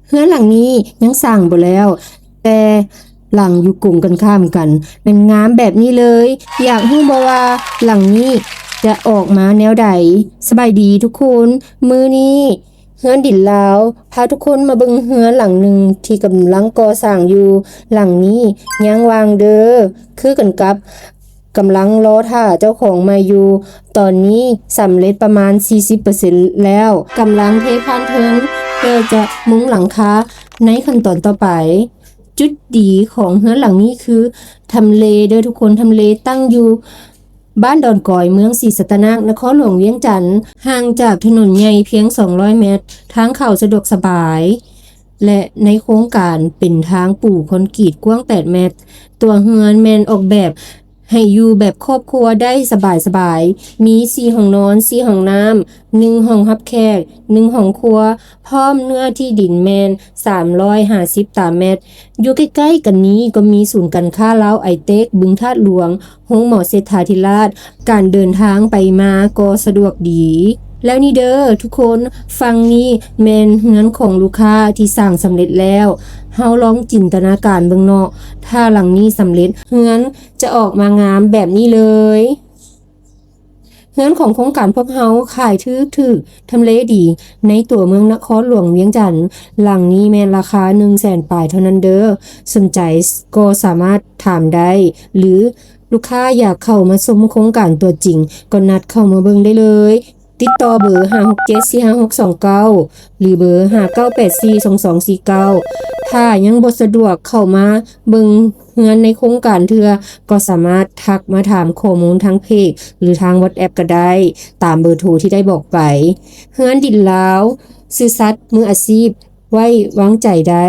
ເຮືອນຫຼັງນີ້ຍັງສ້າງບໍ່ແລ້ວ, ແຕ່ຫຼັງຢູ່ກົງກັນຂ້າມກັນ ແມ່ນງາມແບບນີ້ເລີຍ. ຢາກຮູ້ບໍ່ວ່າຫຼັງນີ້ຈະອອກມາແນວໃດ? ສະບາຍດີທຸກຄົນ, ມື້ນີ້ເຮືອນດິນລາວພາທຸກຄົນມາເບິ່ງເຮືອນຫຼັງໜຶ່ງທີ່ກຳລັງກໍ່ສ້າງຢູ່. ຫຼັງນີ້ຍັງວ່າງເດີ້, ຄືກັນກັບ ກຳລັງລໍຖ້າເຈົ້າຂອງໃໝ່ຢູ່. ຕອນນີ້ສຳເລັດປະມານສີ່ສິບເປີເຊັນແລ້ວ, ກຳລັງເທຄານເທິງເພື່ອຈະມຸງຫຼັງຄາໃນຂັ້ນຕອນຕໍ່ໄປ. ຈຸດດີຂອງເຮືອນຫຼັງນີ້ຄືທຳເລເດີ້ທຸກຄົນ, ທຳເລຕັ້ງຢູ່ບ້ານດອນກອຍ ເມືອງສີສັດຕະນາກ ນະຄອນຫຼວງວຽງຈັນ, ຫ່າງຈາກຖະໜົນໃຫຍ່ພຽງສອງຮ້ອຍແມັດ, ທາງເຂົ້າສະດວກສະບາຍ ແລະ ໃນໂຄງການເປັນທາງປູຄອນກຣີດກວ້າງແປດແມັດ. ຕົວເຮືອນແມ່ນອອກແບບໃຫ້ຢູ່ແບບຄອບຄົວໄດ້ສະບາຍໆ, ມີສີ່ຫ້ອງນອນ, ສີ່ຫ້ອງນ້ຳ, ໜຶ່ງຫ້ອງຮັບແຂກ, ໜຶ່ງຫ້ອງຄົວ, ພ້ອມເນື້ອທີ່ດິນແມ່ນສາມຮ້ອຍຫ້າສິບຕາແມັດ. ຢູ່ໃກ້ໆກັນນີ້ກໍມີສູນການຄ້າລາວໄອເຕັກ ບຶງທາດຫຼວງ, ໂຮງໝໍເສດຖາທິລາດ, ການເດີນທາງໄປມາກໍສະດວກດີ. ແລ້ວນີ້ເດີ້ທຸກຄົນ, ຝັ່ງນີ້ແມ່ນເຮືອນຂອງລູກຄ້າທີ່ສ້າງສຳເລັດແລ້ວ. ເຮົາລອງຈິນຕະນາການເບິ່ງເນາະ, ຖ້າຫຼັງນີ້ສຳເລັດ, ເຮືອນຈະອອກມາງາມແບບນີ້ເລີຍ. ເຮືອນຂອງໂຄງການພວກເຮົາຂາຍຖືກໆ, ທຳເລດີ, ໃນຕົວເມືອງນະຄອນຫຼວງວຽງຈັນ. ຫຼັງນີ້ແມ່ນລາຄາໜຶ່ງແສນປາຍເທົ່ານັ້ນເດີ້. ສົນໃຈກໍສາມາດຖາມໄດ້ ຫຼື ລູກຄ້າຢາກເຂົ້າມາຊົມໂຄງການຕົວຈິງ ກໍນັດເຂົ້າມາເບິ່ງໄດ້ເລີຍ. ຕິດຕໍ່ເບີ ຫ້າຫົກເຈັດ ສີ່ຫ້າຫົກສອງເກົ້າ ຫຼື ເບີ ຫ້າເກົ້າແປດສີ່ ສອງສອງສີ່ເກົ້າ. ຖ້າຍັງບໍ່ສະດວກເຂົ້າມາເບິ່ງເຮືອນໃນໂຄງການເທື່ອ, ກໍສາມາດທັກມາຖາມຂໍ້ມູນທາງເພຈ ຫຼື ທາງ WhatsApp ກໍໄດ້, ຕາມເບີໂທທີ່ໄດ້ບອກໄປ. ເຮືອນດິນລາວ, ຊື່ສັດ, ມືອາຊີບ, ໄວ້ວາງໃຈໄດ້.